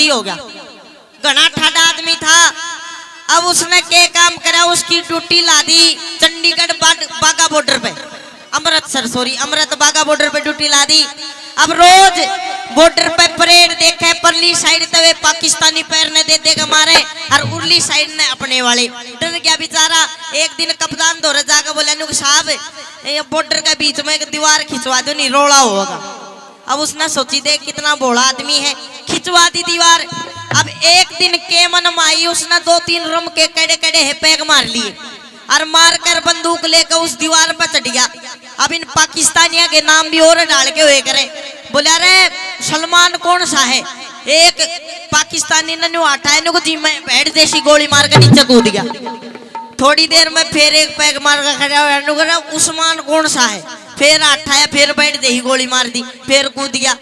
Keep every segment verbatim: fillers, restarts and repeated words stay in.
हो गया। घणा ठाडा आदमी था। अब उसने के काम करा, उसकी ड्यूटी ला दी चंडीगढ़ बाग-, बागा बॉर्डर पे, अमृतसर, सॉरी, अमृत बागा बॉर्डर पे ड्यूटी ला दी। अब रोज बॉर्डर पे परेड देखे, परली साइड ते वे पाकिस्तानी पैर ने दे दे के मारे और उरली साइड ने अपने वाले। डर गया बेचारा। एक दिन कप्तान धोरे जाके बोला, "नुक साहब, ये बॉर्डर के बीच में एक दीवार खिंचवा दो, नहीं रोला होगा।" अब उसने सोची, देख कितना भोला आदमी है, खिंचवा दी दीवार। अब एक दिन के मन में आई, उसने दो तीन रम के कड़े कड़े है पैग मार लिए और मार कर बंदूक लेकर उस दीवार पर चढ़ गया। अब इन पाकिस्तानियों के नाम भी और डाल के हुए करे। बोला, "अरे सलमान कौन सा है?" एक पाकिस्तानी ने न्यू हटाया, न्यू को जी मैं बैठ जैसी गोली मार के नीचे कूद गया। थोड़ी देर में फिर एक पैग मार के खड़ा होया, न्यू करा, "उस्मान कौन सा है?" फिर हटाया, फिर बैठ जैसी गोली मार दी, फिर कूद गया।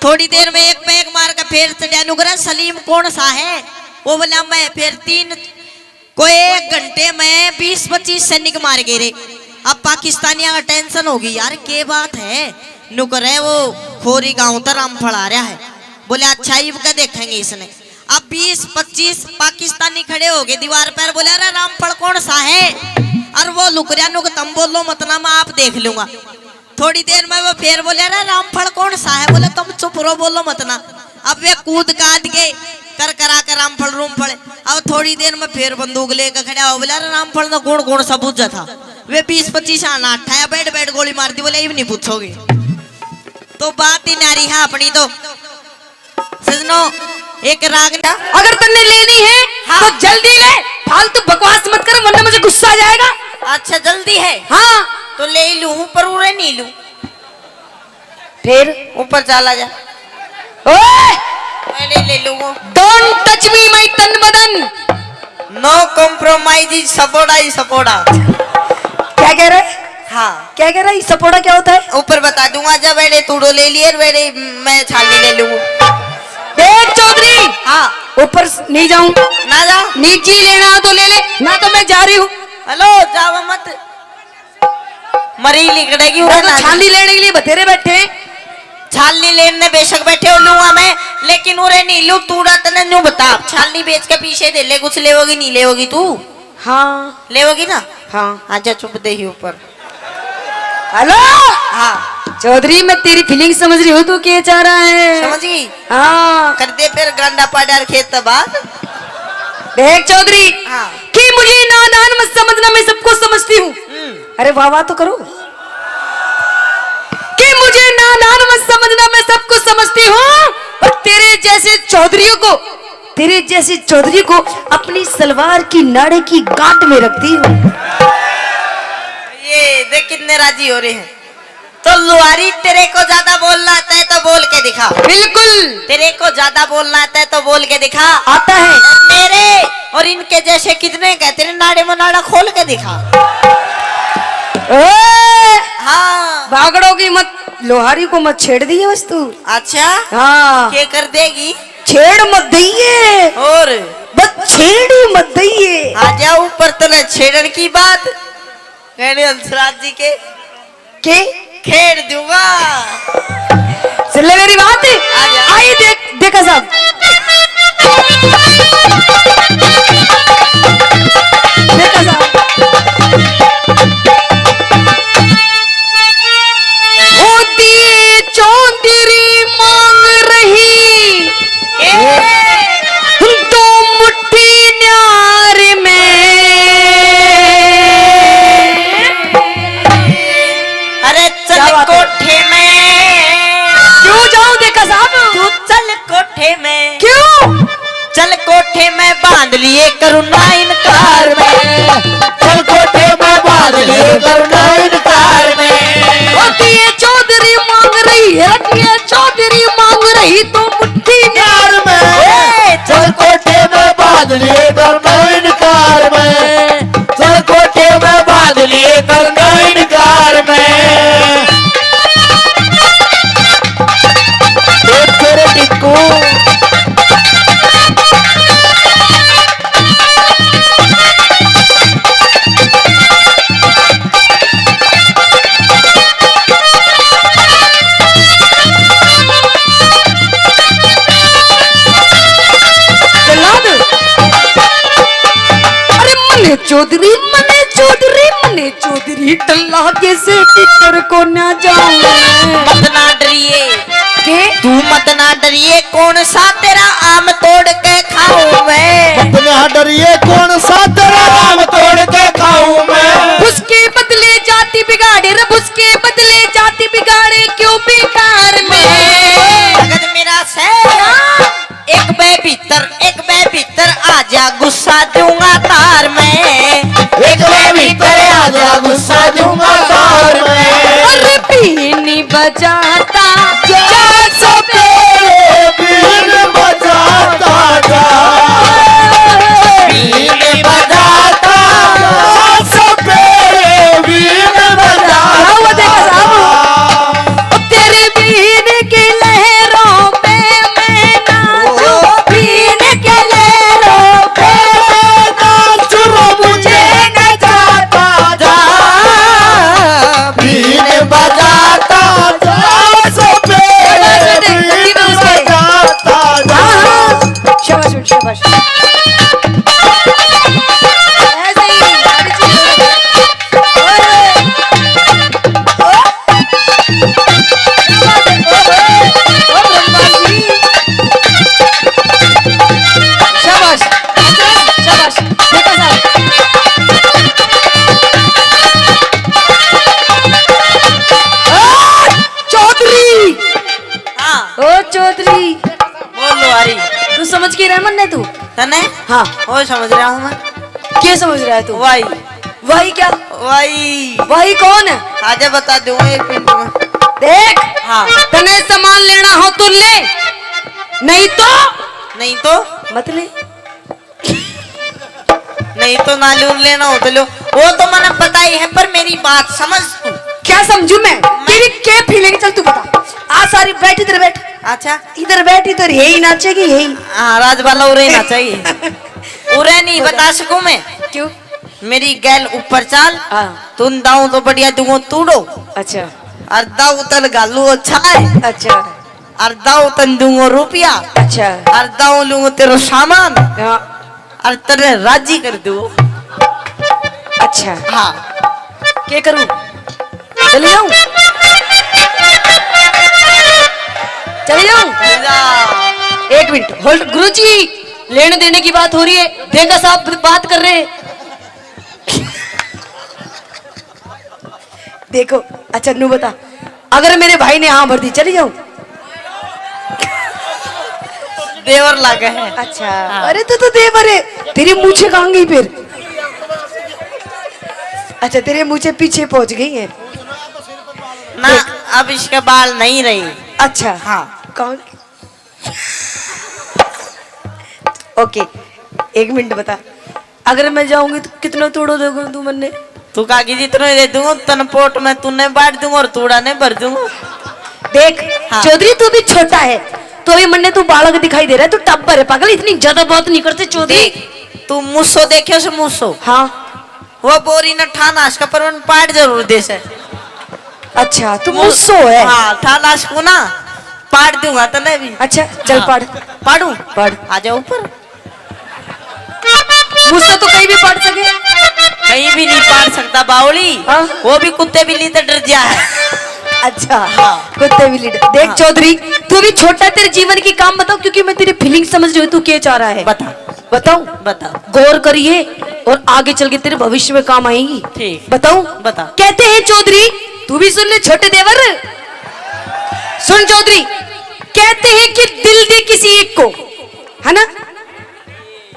थोड़ी देर में एक पैग मार के फिर चढ़ा, न्यू करा, "सलीम कौन सा है?" वो बोला, "मैं।" फिर तीन कोई एक घंटे में बीस पच्चीस सैनिक मार गए रे। अब पाकिस्तानियों का टेंशन होगी, यार के बात है, नुकर है वो खोरी गांव तक रामफल आ रहा है। बोले, "अच्छा, इब का देखेंगे इसने।" अब बीस पच्चीस पाकिस्तानी खड़े हो गए दीवार पर, बोले, "अरे रामफल कौन सा है?" और वो लुक रहा, "नुक तम बोलो मत ना, मैं आप देख लूंगा।" थोड़ी देर में वो फिर बोले, "अरे रामफल कौन सा है?" बोले, "तुम चुप रहो, बोलो मत ना।" अब वे कूद काद के कर करा के रामफल रूमफल। अब थोड़ी देर में फिर बंदूक लेकर खड़ा हो, बोले, "अरे रामफल ने कौन कौन सा बूझा था?" वे बीस पच्चीस आना अठाया, बैठ बैठ गोली मार दी, बोले, "इब नहीं पूछोगे।" तो बात ही नारी है अपनी तो। सजनो, एक राग ना। अगर तन्ने लेनी है, हाँ। तो जल्दी ले, फालतू बकवास मत कर, वरना मुझे गुस्सा आ जाएगा। अच्छा, जल्दी है? हाँ। तो ले ही लूं, पर उरे नहीं लूं। फिर? ऊपर चला जा। ओए! मैं ले, ले लूं। Don't touch me, my तन बदन। No compromise, सपोड़ा ही सपोड़ा। क्या कह रहे? हाँ। क्या कह रहा है? सपोड़ा क्या होता है? ऊपर बता दूंगा, जब वेड़े तूड़ो ले लिए, वेड़े मैं छाली ले लूंगा। देख चौधरी, हाँ। ऊपर स-, नहीं जाऊं। ना जा। नीचे लेना हो तो ले ले, ना तो मैं जा रही हूँ। हेलो, जाओ मत। मरी लिकड़ेगी मैं उरे तो ना। छाली लेने के लिए बतेरे बैठे हैं। छाली लेने बेशक बैठे हो लूंगा मैं, लेकिन उरे नहीं लूं। तूड़ा तने न्यू बता, छाली बेच के पीछे दे ले, कुछ लेवोगी नहीं लेवोगी तू? हाँ। लेवोगी ना? हाँ। आजा चुप दे ही ऊपर। हेलो। हाँ। चौधरी, मैं तेरी फीलिंग समझ रही हूँ, तू क्या चाह रहा है? समझ गई? हाँ। कर दे फिर गांडा पाड़ा खेत बात। देख चौधरी, हाँ। कि मुझे नादान मत समझना, मैं सब कुछ समझती हूँ। हम्म। अरे वाह वाह तो करो। कि मुझे नादान मत समझना, मैं सब कुछ समझती हूँ। और तेरे जैसे चौधरियों को, तेरे जैसे चौधरी को अपनी सलवार की नाड़े की गांठ में रखती हूँ। ये देख कितने राजी हो रहे हैं। तो लुहारी, तेरे को ज्यादा बोलना आता है तो बोल के दिखा। बिल्कुल। तेरे को ज्यादा बोलना आता है तो बोल के दिखा। आता है। और मेरे और इनके जैसे कितने हैं, तेरे नाड़े में नाड़ा खोल के दिखा। ओए! हाँ। भागड़ो की मत, लुहारी को मत छेड़ दिए बस तू। अच्छा। हाँ। क्या कर देगी? छेड़ मत दइए। और? बस छेड़ ही मत दइए। आ जा ऊपर, तने छेड़न की बात। कहने हंसराज जी के के? खेड़ दूंगा। सुन ले मेरी बात। आ जा। आई देख, देखा साहब। देखा साहब। होती चौधरी मांग रही। ए। दो मुट्ठी न्यार में। अरे चल क्या बात है? कोठे में। क्यों जाऊं देखा साहब? तू चल कोठे में। क्यों? चल कोठे में बांध लिए करूँ ना इनकार में। चल कोठे में बांध लिए करूँ ना इनकार में। होती है चौधरी मांग रही है, रखी है चौधरी मांग रही तो मुट्ठी न्यार में। ए, चल कोठे में बांध लिए करूँ ना इनकार में। चल कोठे में बांध लिए करूँ ना इनकार में। देख तेरे टिक्कू। चौधरी मने चौधरी मने चौधरी टल्ला के से भीतर को ना जाऊं मैं। मत ना डरिए। के? तू मत ना डरिए, कौन सा तेरा आम तोड़ के खाऊं मैं। मत ना डरिए, कौन सा तेरा आम तोड़ के खाऊं मैं। उसके बदले जाति बिगाड़े रे, उसके बदले जाति बिगाड़े क्यों बेकार में। भगत मेरा से एक बे भीतर, एक बे भीतर आजा, गुस्सा दूंगा तार में। एक बे भीतर आजा, गुस्सा दूंगा तार में। अरे बीन बजाता जा सो पेरे, बीन बजाता जा। बीन बजाता जा सो पेरे, बीन बजाता। आओ, देखो, आओ। तेरे बीन की लहरों पे मैं नाचूं, बीन के लहरों पे मैं नाचूं, मुझे नचाता जा, बीन बजाता जा, सो शाबाश बेटे, बीन धीमे उसके। बजाता जा। हाँ, हाँ। शाबाश बेटे, शाबाश। ऐसे ही। ओए। शाबाश, शाबाश, बेटा साहब। ओ, चौधरी। हाँ। ओ, चौधरी। बोल लो, आ रही। तू समझ के रह मन्ने तू? तने? हाँ। ओ, समझ रहा हूँ मैं। क्या समझ रहा है तू? वाई। वाई क्या? वाई। वाई कौन है? आजा बता दूँ एक मिनट में। देख, हाँ। तने सामान लेना हो तो ले, नहीं तो नहीं तो? मत ले। नहीं तो ना लूं, लेना हो तो लो। वो तो मैंने पता ही है, पर मेरी बात समझ तू। क्या समझू मैं? तेरी क्या फीलिंग? चल तू बता। आ सारी बैठ, इधर बैठ। अच्छा। इधर बैठ, इधर यही नाचेगी, यही। हाँ, राजबाला उरे ही नाचेगी। उरे नहीं बता सकूं मैं। क्यों? मेरी गैल ऊपर चाल। हाँ। तुम दाऊं तो बढ़िया दूंगो तूड़ो। अच्छा। और दाऊ तन घालू अच्छा है। अच्छा। और दाऊ तन दूंगो रुपया। अच्छा। और दाऊ लूंगो तेरो सामान। हाँ। और तेरे राजी कर दूंगो। अच्छा। हाँ। के करूं? चले जाऊं? चले जाऊं? जा। एक मिनट, होल्ड। गुरुजी, लेने देने की बात हो रही है, देगा साहब बात कर रहे हैं। देखो, अच्छा नू बता, अगर मेरे भाई ने हाँ भर दी, चली जाऊं? देवर लागे है। अच्छा। हाँ। अरे तू तो देवर है, तेरी मूछें कहाँ गई फिर? अच्छा, तेरी मूछें पीछे पहुंच गई है। ना, देख। अब इसके बाल नहीं रही। अच्छा। हाँ। कौन? ओके, एक मिनट बता, अगर मैं जाऊंगी तो कितना तूड़ो देगा तू मन्ने? तू कहा कि जितना दे दूंगा, तन पोट में तूने बांट दूंगा और तूड़ा ने भर दूंगा। देख, हाँ। चौधरी तू भी छोटा है, तो भी मन्ने तू बालक दिखाई दे रहा है, तू टब्बर है पागल, इतनी ज्यादा बात नहीं करते चौधरी। देख, तू मूसो देखे से मूसो? हाँ। वो बोरी न ठाना इसका, पर उन पाट जरूर दे से। अच्छा, तू मूसो है? हाँ, ठाना इसको ना, पाट दूंगा तने भी। अच्छा, चल हाँ। पाड़। पाड़ू? पाड़। आ जाओ ऊपर। मूसो तो कहीं भी पाड़ सके। कहीं भी नहीं पाड़ सकता बावली। हाँ। वो भी कुत्ते बिल्ली से डर गया है। अच्छा, हाँ। कुत्ते बिल्ली डर। देख हाँ। चौधरी, तू भी छोटा, तेरे जीवन की काम बताओ, क्योंकि मैं तेरी फीलिंग समझ रही हूँ, तू क्या चाह रहा है। बता। बताऊं? बता। गौर करिए और आगे चल के तेरे भविष्य में काम आएंगी। ठीक। बताऊं? बता। कहते हैं चौधरी, तू भी सुन ले छोटे देवर, सुन चौधरी, कहते हैं कि दिल दे किसी एक को, है ना?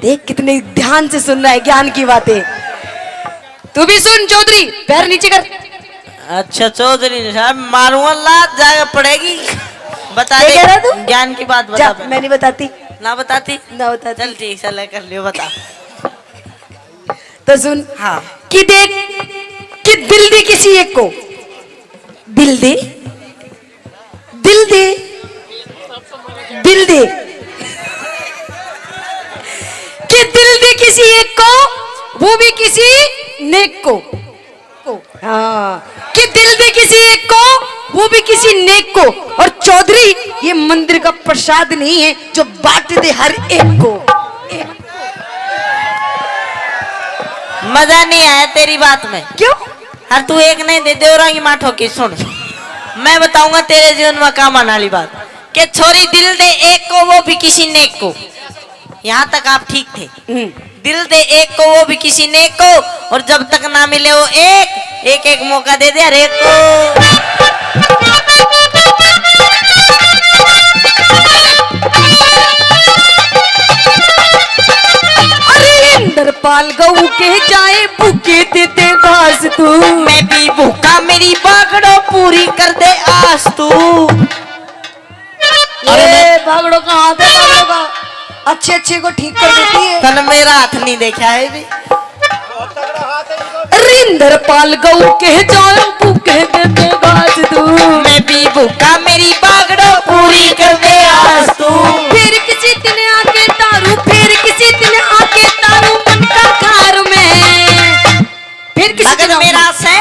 देख कितने ध्यान से सुन रहा है ज्ञान की बातें। तू भी सुन चौधरी, पैर नीचे कर। अच्छा चौधरी साहब, मारूंगा लात, जाके पड़ेगी। बता क्या दे, कह रहा तू? ज्ञान की बात बता जा, पहले। मैं नहीं बताती। ना बताती? ना बताती। चल ठीक, चल कर लियो, बता। तो सुन। हाँ। कि देख, कि दिल दे किसी एक को, दिल दे, दिल दे, दिल दे, कि दिल दे किसी एक को, वो भी किसी नेक को। हाँ, कि दिल दे किसी एक को, वो भी किसी नेक को। और चौधरी, ये मंदिर का प्रसाद नहीं है जो बांट दे हर एक को। एक। मजा नहीं आया तेरी बात में। क्यों? और तू एक नहीं दे, देवरा की माँ ठोकी। सुन, मैं बताऊंगा तेरे जीवन में काम आने वाली बात। के छोरी दिल दे एक को, वो भी किसी नेक को। यहाँ तक आप ठीक थे। हम्म। दिल दे एक को, वो भी किसी नेक को, और जब तक ना मिले वो एक, एक एक मौका दे दे हर एक को। अरे इंद्रपाल गऊ के जाए, भूखे दे दे घास तू। मैं भी भूखा, मेरी बागड़ो पूरी कर दे आस तू। अरे ए, भागड़ो का हाथ है, भागड़ो का। अच्छे अच्छे को ठीक कर देती है। तन मेरा हाथ नहीं देखा है भी। रिंदर पाल गऊ के जाऊं, भूखे दे दे घास तू। मैं भी भूखा, मेरी बागड़ो पूरी कर दे आस तू। फिर किसी दिन आके तारू, फिर किसी दिन आके तारू मन का खार में। फिर किसी लगन दिन मेरा से